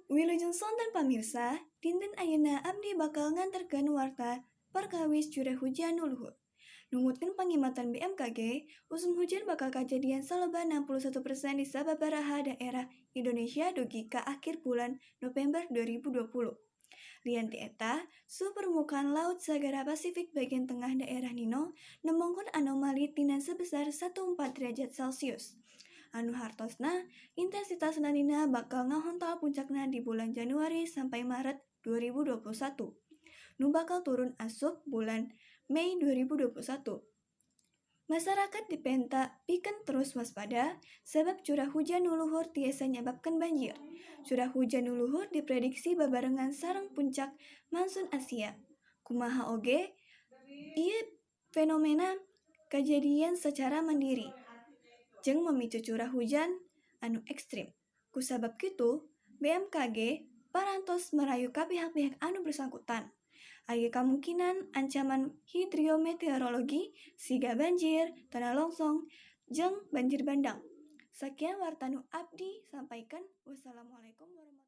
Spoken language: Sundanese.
Wilujeng sonten pamirsa, dinten ayeuna abdi bakal nganterkeun warta perkawis curah hujan nu luhur. Numutkeun pangamatan BMKG, usum hujan bakal kajadian saleba 61% di sababaraha daerah Indonesia dugi ka akhir bulan November 2020. Lian ti eta, suhu permukaan laut Sagara Pasifik bagian tengah daerah Nino nembongkeun anomali tina sebesar 1,4 derajat Celcius. Anu hartosna, intensitas La Nina bakal ngahontal puncakna di bulan Januari sampai Maret 2021. Nu bakal turun asup bulan Mei 2021. Masyarakat dipenta pikeun terus waspada sabab curah hujan nu luhur tiasa nyababkeun banjir. Curah hujan nu luhur diprediksi babarengan sareng puncak monsun Asia. Kumaha oge, ieu fenomena kajadian secara mandiri jeung memicu curah hujan anu ekstrim. Kusabab kitu, BMKG parantos marayu ka pihak-pihak anu bersangkutan. Aya kamungkinan ancaman hidrometeorologi siga banjir, tanah longsor, jeung banjir bandang. Sakian warta nu abdi sampaikan. Wassalamualaikum warahmatullahi.